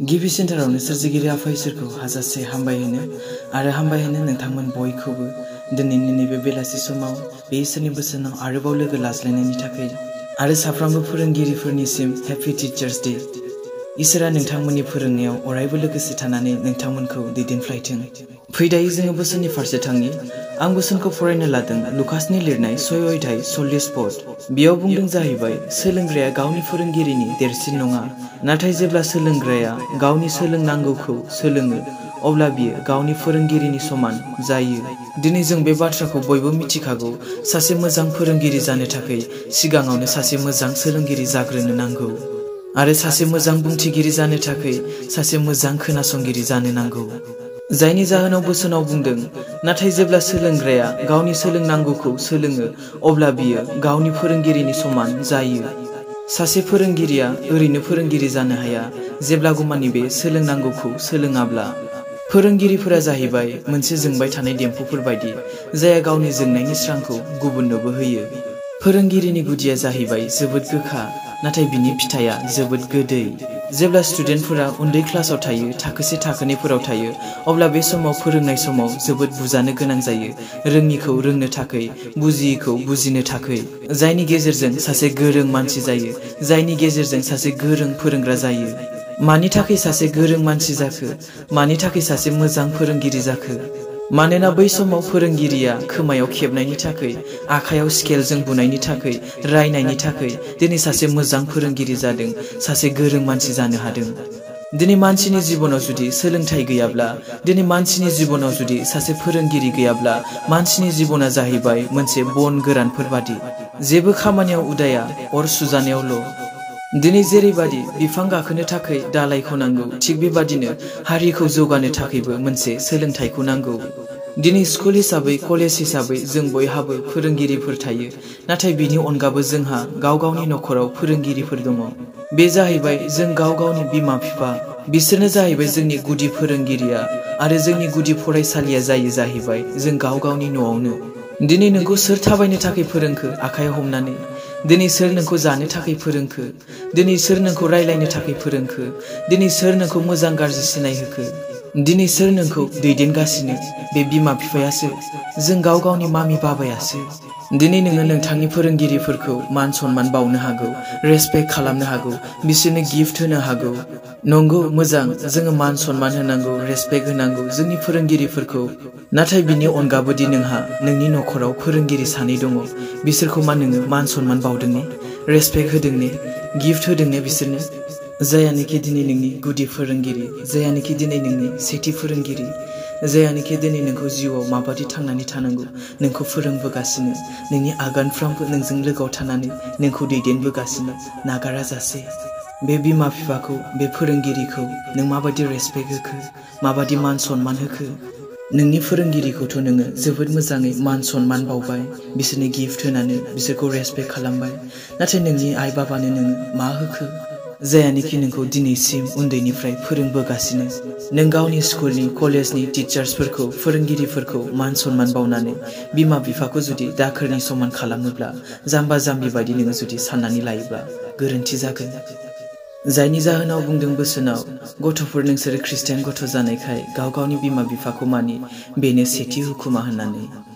गिबि सेन्टारावनो सोरजिगिरि आफा इसोरखौ हाजासे हामबायहोनो आरो हामबायहोनो नोंथांमोन बयखौबो दिनैनि नैबे बेलासि समाव बे इसोरनि बोसोनाव आरोबाव लोगो लाज्लायनायनि थाखाय आरो साफ्रोमबो फोरोंगिरिफोरनिसिम हेपि टीचार्स डे। इसोरा नोंथांमोननि फोरोंनायाव अरायबो लोगोसे थानानै नोंथांमोनखौ दैदेनफ्लायथों। फै दायो जोङो बोसोननि फारसे थांनि। आं बोसोनखौ फरायनो लादों लुकासनि लिरनाय 6 अध्याय 40 पद। बेयाव बुंदों जाहैबाय सोलोंग्राया गावनि फोरोंगिरिनि देरसिन नङा, नाथाय जेब्ला सोलोंग्राया गावनि सोलोंनांगौखौ सोलोङो अब्ला बियो गावनि फोरोंगिरिनि समान जायो। दिनै जों बे बाथ्राखौ बयबो मिथिखागौ, सासे मोजां फोरोंगिरि जानो थाखाय सिगाङावनो सासे मोजां सोलोंगिरि जाग्रोनो नांगौ आरो सासे मोजां बुंथिगिरि जानो थाखाय सासे मोजां खोनासंगिरि जानो नांगौ। जायनि जाहोनाव बोसोनाव बुंदों, नाथाय जेब्ला सोलोंग्राया गावनि सोलोंनांगौखौ सोलोङो अब्ला बियो गावनि फोरोंगिरिनि समान जायो। सासे फोरोंगिरिया ओरैनो फोरोंगिरि जानो हाया जेब्लागुमानि बे सोलोंनांगौखौ सोलोङाब्ला। फोरोंगिरिफोरा जाहैबाय मोनसे जोंबाय थानाय देम्फुफोर बायदि, जायहा गावनि जोंनायनि स्रांखौ गुबुननोबो होयो। फोरोंगिरिनि गुदिया जाहैबाय जोबोद गोखा, नाथाय बिनि फिथाइया जोबोद गोदै। जेब्ला स्टुडेन्टफोरा उन्दै क्लासाव थायो, थाखोसे थाखोनैफोराव थायो, अब्ला बे समाव फोरोंनाय समाव जोबोद बुजानो गोनां जायो, रोङिखौ रोंनो थाखै, बुजियिखौ बुजिनो थाखै, जायनि गेजेरजों सासे गोरों मानसि जायो, जायनि गेजेरजों सासे गोरों फोरोंग्रा जायो। मानि थाखाय सासे गोरों मानसि जाखो? मानि थाखाय सासे मोजां फोरोंगिरि जाखो? मानोना बै समाव फोरोंगिरिया खोमायाव खेबनायनि थाखै, आखायाव स्केलजों बुनायनि थाखै, रायनायनि थाखै दिनै सासे मोजां फोरोंगिरि जादों, सासे गोरों मानसि जानो हादों। दिनै मानसिनि जिबनाव जुदि सोलोंथाइ गैयाब्ला, दिनै मानसिनि जिबनाव जुदि सासे फोरोंगिरि गैयाब्ला, मानसिनि जिबना जाहैबाय मोनसे बन गोरानफोर बादि, जेबो खामानियाव उदाया, अर सुजानायावल'। दिनै जेरैबादि बिफां गाखोनो थाखाय दालाइखौ नांगौ, थिग बेबादिनो हारिखौ जौगानो थाखायबो मोनसे सोलोंथाइखौ नांगौ। दिनै स्कुल हिसाबै, कलेज हिसाबै जों बयहाबो फोरोंगिरिफोर थायो, नाथाय बिनि अनगाबो जोंहा गाव गावनि नखराव फोरोंगिरिफोर दङ। बे जाहैबाय जों गाव गावनि बिमा बिफा, बिसोरनो जाहैबाय जोंनि गुदि फोरोंगिरिया, आरो जोंनि गुदि फरायसालिया जायो जाहैबाय जों गाव गावनि न'आवनो। दिनै नोंखौ सोर थाबायनो थाखाय फोरोंखो आखायाव हमनानै? दिनै सोर नोंखौ जानो थाखाय फोरोंखो? दिनै सोर नोंखौ रायलायनो थाखाय फोरोंखो? दिनै सोर नोंखौ मोजां गाज्रि सिनायहोखो? दिनै सोर नोंखौ दैदेनगासिनो? बे बिमा बिफायासो, जों गाव गावनि मामि बाबायासो। दिनै नोङो नोंथांनि फोरोंगिरिफोरखौ मान सनमान बावनो हागौ, रेसपेक्ट खालामनो हागौ, बिसोरनो गिफ्ट होनो हागौ। नंगौ, मोजां, जोङो मान सनमान होनांगौ, रेसपेक्ट होनांगौ जोंनि फोरोंगिरिफोरखौ। नाथाय बिनि अनगाबो दि नोंहा नोंनि नखराव फोरोंगिरि सानै दङ, बिसोरखौ मा नोङो मान सनमान बावदों ने? रेसपेक्ट होदों ने? गिफ्ट होदों ने बिसोरनो? जायानोखि दिनै नोंनि गुदि फोरोंगिरि, जायानोखि दिनै नोंनि सेथि फोरोंगिरि, जायानोखि दिनै नोंखौ जिउआव माबादि थांनानै थानांगौ नोंखौ फोरोंबोगासिनो, नोंनि आगानफ्रामबो नोंजों लोगोआव थानानै नोंखौ दैदेनबोगासिनो नागाराजासे। बे बिमा बिफाखौ, बे फोरोंगिरिखौ नों माबादि रेसपेक्ट होखो, माबादि मान सनमान होखो? नोंनि फोरोंगिरिखौथ' नोङो जोबोद मोजाङै मान सनमान बावबाय, बिसोरनो गिफ्ट होनानै बिसोरखौ रेसपेक्ट खालामबाय, नाथाय नोंनि आइ बाबानो नोङो मा होखो? जायानोखि नोंखौ दिनैसिम उन्दैनिफ्राय फोरोंबोगासिनो। नों गावनि स्कुलनि, कलेजनि टिचार्सफोरखौ, फोरोंगिरिफोरखौ मान सनमान बावनानै बिमा बिफाखौ जुदि दाखोरनि समान खालामोब्ला, जाम्बा जाम्बि बायदि नोङो जुदि साननानै लायोब्ला गोरोन्थि जागोन। जायनि जाहोनाव बुंदों बोसोनाव, गथ'फोर नोंसोरो खृष्टान गथ' जानायखाय गाव गावनि बिमा बिफाखौ मानि, बेनो सेथि हुकुमा होननानै।